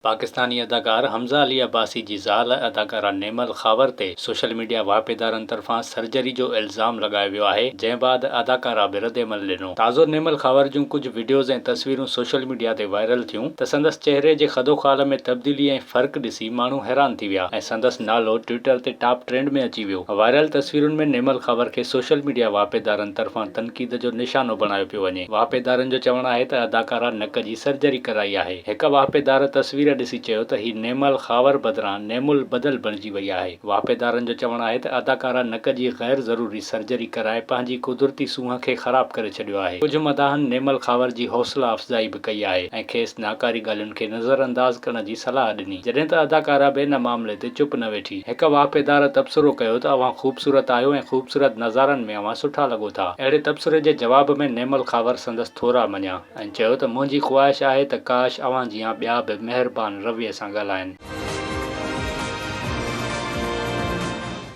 پاڪستاني اداڪار حمزه علي عباسي جي زال اداڪارا نيمل خاور تي سوشل ميڊيا واهپيدارن طرفان سرجري جو الزام لڳايو ويو آهي، جنهن بعد اداڪارا به ردعمل ڏنو. تازو نيمل خاور جون ڪجهه وڊيوز ۽ تصويرون سوشل ميڊيا تي وائرل ٿيون ته سندس چهري جي خدوخال ۾ تبديلي ۽ فرق ڏسي ماڻهو حيران ٿي ويا ۽ سندس نالو ٽوئٽر تي ٽاپ ٽرينڊ ۾ اچي ويو. وائرل تصويرن ۾ نيمل خاور کي سوشل ميڊيا واهپيدارن طرفان تنقيد جو نشانو بڻايو پيو وڃي. واهپيدارن جو چوڻ آهي ته اداڪارا نڪ جي سرجري ڪرائي آهي. هڪ واهپيدار تصوير ڏسي چيو ته هي نعم الخاور بدران نعم البدل بڻجي وئي آهي. واهپيدارن جو چوڻ آهي ته اداڪارا نڪ جي غير ضروري سرجري ڪرائي پنهنجي قدرتي سونهن کي خراب ڪري ڇڏيو آهي. ڪجهه مداحن نعم الخاور جي حوصلا افزائي به ڪئي آهي ۽ کيس ناڪاري ڳالهين کي نظرانداز ڪرڻ جي صلاح ڏني. جڏهن ته اداڪارا به ان معاملي تي چپ نه ويٺي. هڪ واهپيدار تبصرو ڪيو ته اوهان خوبصورت آهيو ۽ خوبصورت نظارن ۾ اوهان سٺا لڳو ٿا. اهڙي تبصري جي جواب ۾ نعم الخاور سندس ٿورا مڃيا. ۽ چيو ته منهنجي خواهش آهي ته ڪاش اوهان جيان ٻيا به مهربان رويي سان ڳالهائن.